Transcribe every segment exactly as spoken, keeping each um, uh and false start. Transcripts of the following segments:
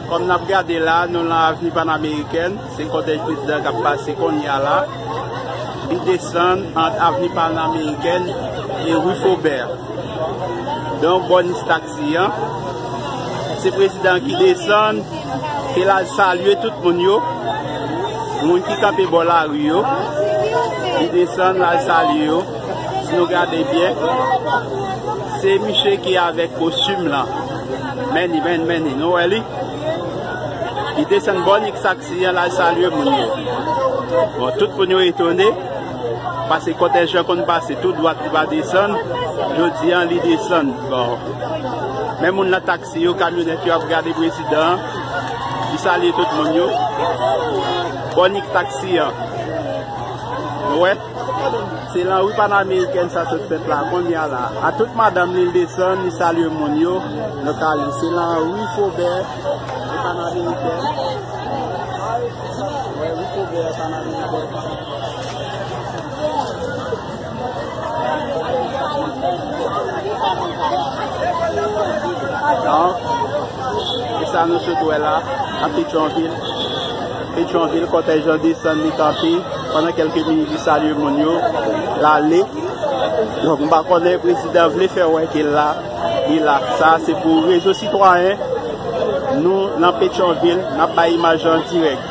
Kòm n ap gade la, nou nan Avni Panamerikèn, se kòtèj prezidan k ap pase kounye a la. Li desann ant Avni Panamerikèn e Ri Fobè. Donk, bò nis taksi an, se prezidan ki desann, ke l al salye tout moun yo, moun ki kanpe bò lari yo, li desann, l al salye yo. Si nou gade byen, se misye ki avèk kostim lan. Men li, men, men li, nou wè li? Li desann bò nis taksi an, l al salye moun yo. Bon, tout moun yo etone, paske kòtèj lan konn pase tou dwat, li pa desann. Jodi a, li desann. Bon, men moun nan taksi yo, kamyonèt yo ap gade prezidan an, li salye tout moun yo. Bò nis taksi an. Nou wè? Se lan ri Panamerikèn sa sot fèt la, kounye a la. A tout madanm li, l desann, li salye moun yo. Donk, ale, se lan ri Fobè, ri Panamerikèn. Wè, ri Fobè, Panamerikèn. Donk, e sa nou sot wè la, a Petyonvil. Petyonvil, kòtèj lan desann, li kanpe. Pandan kèlke minit, li salye moun yo, l ale. Donk, m pa konnen, prezidan vle fè wè ke l la, li la. Sa, se pou rezo sitwayen. Nou, nan Petyonvil, n ap bay imaj yo an dirèk.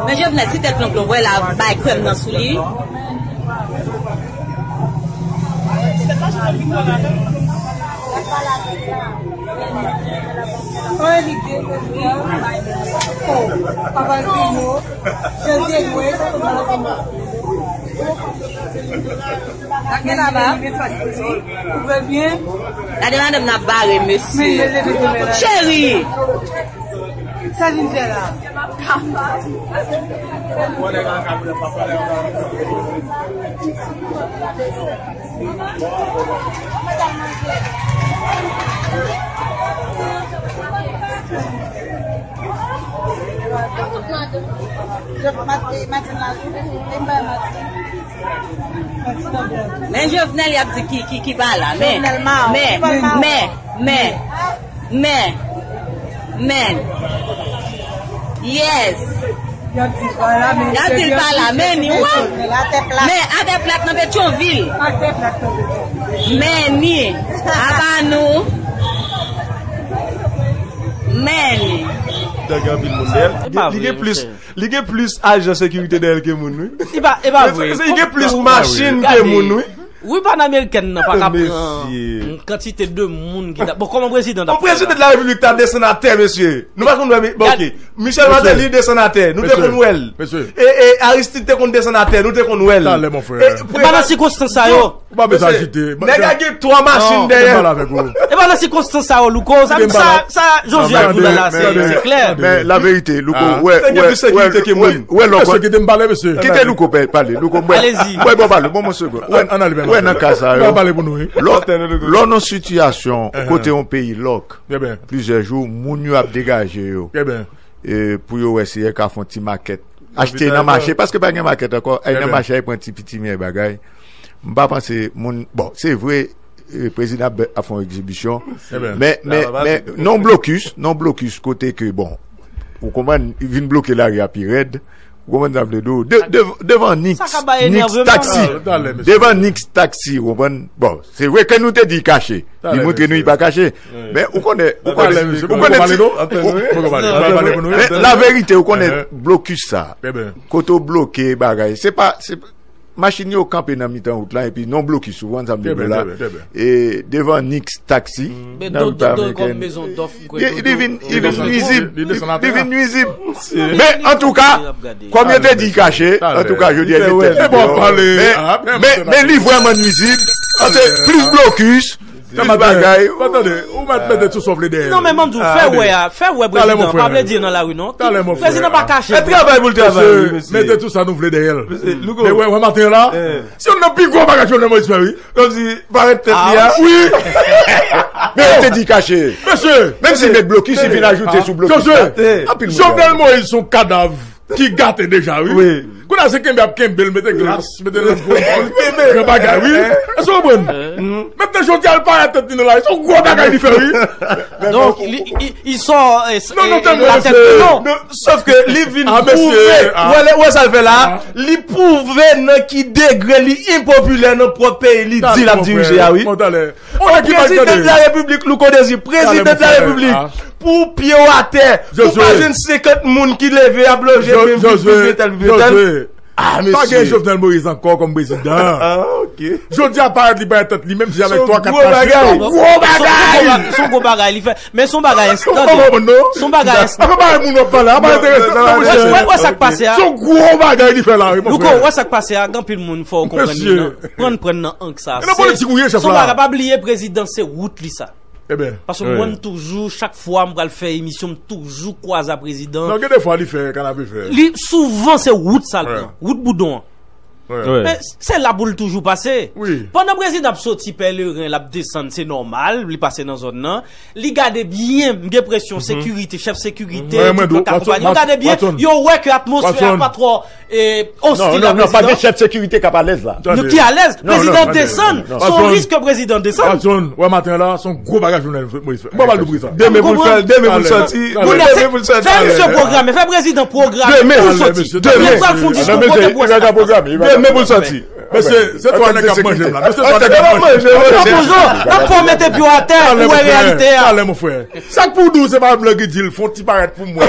Men Jovenel, ti tèt long long, vwè la bay krèm nan sou li. Gade madanm nan bare mesye. Cheri. Sa vin fè la? Men Jovenel y ap di ki, ki, ki pa la. Men, men, men, men, men, men. Yes. Y ap di l pa la, men li wè. Men atè plat nan Petyonvil. Men li. Apa nou. Men li. Li gen plis, li gen plis ajan sekirite dèyè l ke moun, wi. E pa, e pa vre. Li gen plis machin ke moun, wi. Wi, Panamerikèn nan pa ka pran kantite de moun ki ta. Bon, kòman prezidan ta. Bon, prezidan de la repiblik ta desann atè, mesye. Nou pa konn wè, bon, ok. Michel Martelly desann atè. Nou te konn wè l. E, e Aristide te konn desann atè. Nou te konn wè l. Talè, mon frè. E pa nan sikonstans sa yo. Ou pa bezwen ajite. Nèg la gen twa machin dèyè. E pa nan sikonstans sa yo, Louko. Sa, sa, sa Josué ap di la, se, se klè. Men la verite, Louko, wè, wè, wè, wè, Louko. Kite Louko pale. Louko, mwen, mwen, bon, pale, bon, mwen, segond. Wè, nan ka sa yo. Lò, lò nan sitiyasyon kote yon peyi lòk, plizyè jou, moun yo ap degaje yo. E, pou yo wè si yo ka fè yon ti makèt. Achte nan mache, paske pa gen makèt ankò. Ay nan mache, ay pran ti piti miyè bagay. M pa panse moun, bon, se vre, e, prezidan ap, ap fè yon egzibisyon. Men, men, men, nan yon blokis, nan yon blokis kote ke, bon, ou konprann, vin bloke lari a pi rèd. Ou konprann sa m vle di w? De, de, devan Nix, Nix taksi. Devan Nix taksi, ou konprann? Bon, se vre ke nou te di l kache. Li montre nou li pa kache. Men ou konnen, ou konnen, ou konnen ti, men la verite, ou konnen blokis sa. Kote w bloke bagay. Se pa, se pa, machin yo kanpe nan mitan wout la, epi nan blokis, ou konprann sa m di w la. E devan Nix Taxi, nan Rivière Américaine. Li vin, li vin nwizib. Li vin nwizib. Men, antouka, kòm yo te di kache, antouka, jodi a, li te men, men li vrèman nwizib. Ante plis blokis, plis bagay. Tande, ou mèt mete tout sa w vle dèyè. Non, men m di w, fè wè a, fè wè prezidan, pa vle di nan lari, non. Prezidan pa kache. E travay pou l travay, wi, mesye. Mete tout sa nou vle dèyè l. Men wè, wè maten an la, se youn nan pi gwo bagay Jovenel Moïse fè, wi. Kòmsi, parèt tèt li a. Wi. Men yo te di kache. Mesye. Menm si met blokis, li vin ajoute sou blokis la. Anpil moun. Jovenel Moïse se yon kadav ki gate deja, wi. Kounye a se kenbe ap kenbe l, mete glas, mete lòt gwo, gran bagay, wi. Èske w konprann? Mentnan jodi a, l parèt tèt li nan lari, se yon gwo bagay li fè, wi. Donk, li, li, li sò, eh, non, non, eh, tèlman, la tèt mesye. Non, sòf ke li vin pwouve, wè, wè sa l fè la, li pwouve nan ki degre li enpopilè nan pwòp peyi li di l ap dirije a, wi. Yon prezidan de la repiblik, Louko Dezi, prezidan de la repiblik, pou pye w atè, pou pa jwenn senkant moun ki leve ap lonje men, viv, viv, tèl, viv, tèl. Ah, mesye. Pa gen Jovenel Moïse ankò kòm prezidan. Ah, ok. Jodi a parèt li bay tèt li, menm si avèk twa, kat machin. Se yon gwo bagay. Se yon gwo bagay li fè. Men se yon bagay enstante. Se yon bagay enstante. Apa bay moun wap pale, apa enteresan. Wè, wè, wè sa k pase a. Se yon gwo bagay li fè la, wi, mon frè. Louko, wè sa k pase a, gen anpil moun fò w konprann li nan, prann, prann nan ang sa. Se, se yon bagay, pa bliye prezidan se wout li sa. Paske mwen, m toujou, chak fwa m pral fè emisyon, m toujou kwaze a prezidan. Non, gen de fwa li fè kanapevè. Li, souvan se wout sa l pran, wout Boudon an. Men se la pou l toujou pase. Pandan prezidan ap soti Pèleren, l ap desann, se nòmal, li pase nan zòn nan. Li gade byen, m gen enpresyon, sekirite, chèf sekirite, tout lòt akonpaye. Yo gade byen, yo wè ke atmosfè a pa twò, eh, ostil a prezidan. Non, non, non, pa gen chèf sekirite k ap alèz la. Ki alèz? Prezidan desann. Se yon risk ke prezidan desann. Watson, wè maten an la, se yon gwo bagay Jovenel Moïse fè. Mwen pa l di w sa. Demen pou l fè, demen pou l sòti. Demen pou l sòti. Fè misye pwograme, fè prezidan pwograme pou l sòti. Demen. Demen pou l sòti. Mesye, se twa nèg k ap manje m la. Mesye, twa nèg k ap manje m. N ap fè w mete pye w atè pou w wè reyalite a. Talè, mon frè. Sa k pou w di w, se pa blan ki di l, fè yon ti parèt pou mwen.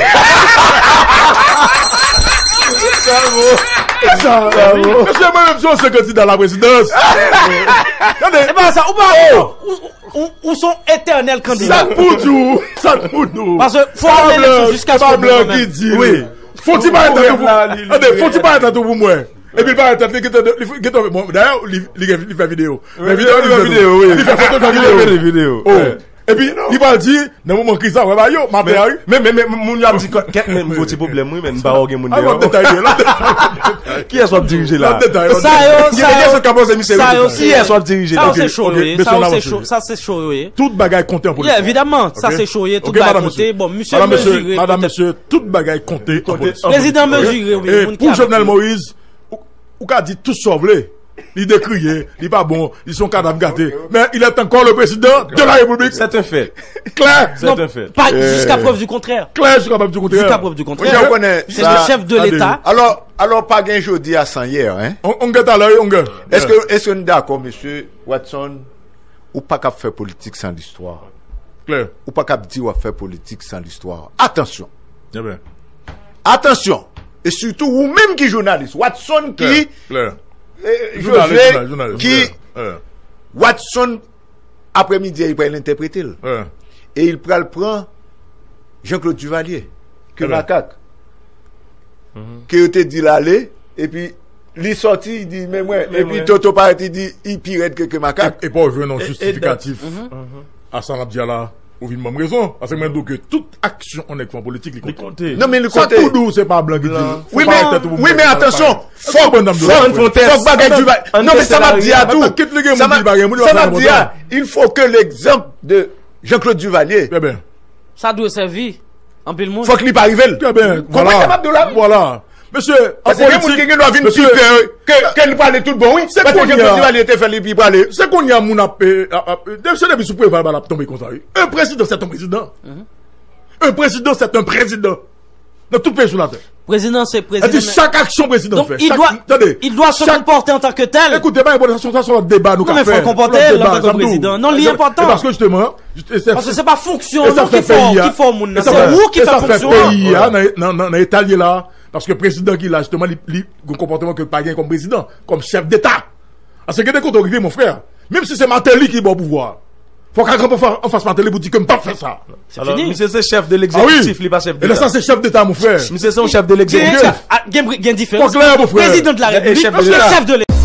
Sa bon. Sa bon. Mesye, mwen menm, se yon kandida la prezidans. Tande. E pa sa, ou pa, ou, ou, ou se yon etènèl kandida. Sa k pou w di w, sa k pou w di w. Paske fò w nan eleksyon jiskaske w mouri kanmenm. Fè yon ti parèt la tou pou mwen. Epi l parèt tèt li, gentan, li gentan, bon, dayè, li, li, li fè videyo. Men videyo, li fè videyo, wi. Li fè foto, li fè videyo. Epi li pral di, nan moman kriz la, wè ba yo, maten a, wi. Men, men, men, moun yo ap di, kèt, men, m gon ti pwoblèm, wi, men m pa wè gen moun deyò. Lòt detay, lòt detay. Kiyès w ap dirije la? Sa yo, sa yo, sa yo, kiyès w ap dirije la? Sa yo se cho yo ye, sa yo se cho, sa se cho yo ye. Tout bagay konte an politik. Evidaman, sa se cho yo ye, tout bagay konte. Bon, misye mezire. Madam, mesye, tout bagay konte an politik. Prezidan mezire, wi, moun ki avèk li. E pou Jovenel Moïse, ou, ou ka di tout sa w vle. Li dekriye, li pa bon, li se yon kadav gate. Men il est encore le président de la République. C'est un fait. Klè. C'est un fait. Pas jusqu'à preuve du contraire. Klè, jusqu'à preuve du contraire. Jusqu'à preuve du contraire. C'est le chef de l'État. Alò, alò, pa gen jodi a san yè, hein? On, on gen talè, wi, on gen. Èske, èske n dakò, mesye Watson? Ou pa kab fè politik san listwa. Klè. Ou pa kab di w ap fè politik san listwa. Atansyon. Ebyen. Atansyon. E sitou ou menm ki jounalis. Watson ki, eh, José, ki, Watson, aprèmidi a, li pral entèprete l. E li pral pran Jean-Claude Duvalier ke makak. Ke yo te di l ale, epi li sòti, li di, men mwen, epi Toto parèt, li di, li pi rèd ke, ke makak. E, e pa w jwenn yon jistifikatif a sa n ap di a la, ou vin ban m rezon. Paske mwen di w ke tout aksyon yon nèg fè an politik, li konte. Non, men li konte. Sa k pou di w se pa blan ki di l. Wi, men, wi, men atansyon, fòk, fòk, fòk bagay di, non, men sa m ap di a tou, sa m ap di a, il faut que l'exemple de Jean-Claude Duvalier. Sa dwe sèvi anpil moun. Fòk li pa rive l. Trè byen. Konprann sa m ap di w la? Vwala. Mesye, paske gen moun ki gen dwa vin pi pè ke, ke li prale tout bon, wi. Paske Jean-Claude Duvalier te fè li pi prale. Se kounye a moun ap, eh, ap, ap, se depi sou Preval bal ap tonbe konsa, wi. Un président, c'est un président. Un président, c'est un président. Nan tout peyi sou latè. Prezidan se prezidan. Chak aksyon prezidan fè, il doit se comporter en tant que tel. Ekoute, pa enpòtan, sa se yon lòt deba nou ka fè. Non, men fò l konpòte l antanke prezidan. Non, li enpòtan. Paske jisteman, paske se pa fonksyon non ki fè, ki fè moun nan. Se ou ki fè fonksyon an. Nan eta l ye la, Paske prezidan ki la, jisteman, li, li gen konpòtman ke l pa gen kòm prezidan, kòm chèf deta. Paske gen de kote w rive, mon frè. Menm si se Martelly ki ba w pouvwa, fò w ka kanpe anfas Martelly pou di ke m p ap fè sa. Alò, misye se chèf de legzekitif, li pa chèf deta. E lè sa se chèf deta, mon frè. Misye se yon chèf de legzekitif. Gen diferans. Fò klè, mon frè. Prezidan de la Repiblik, chèf de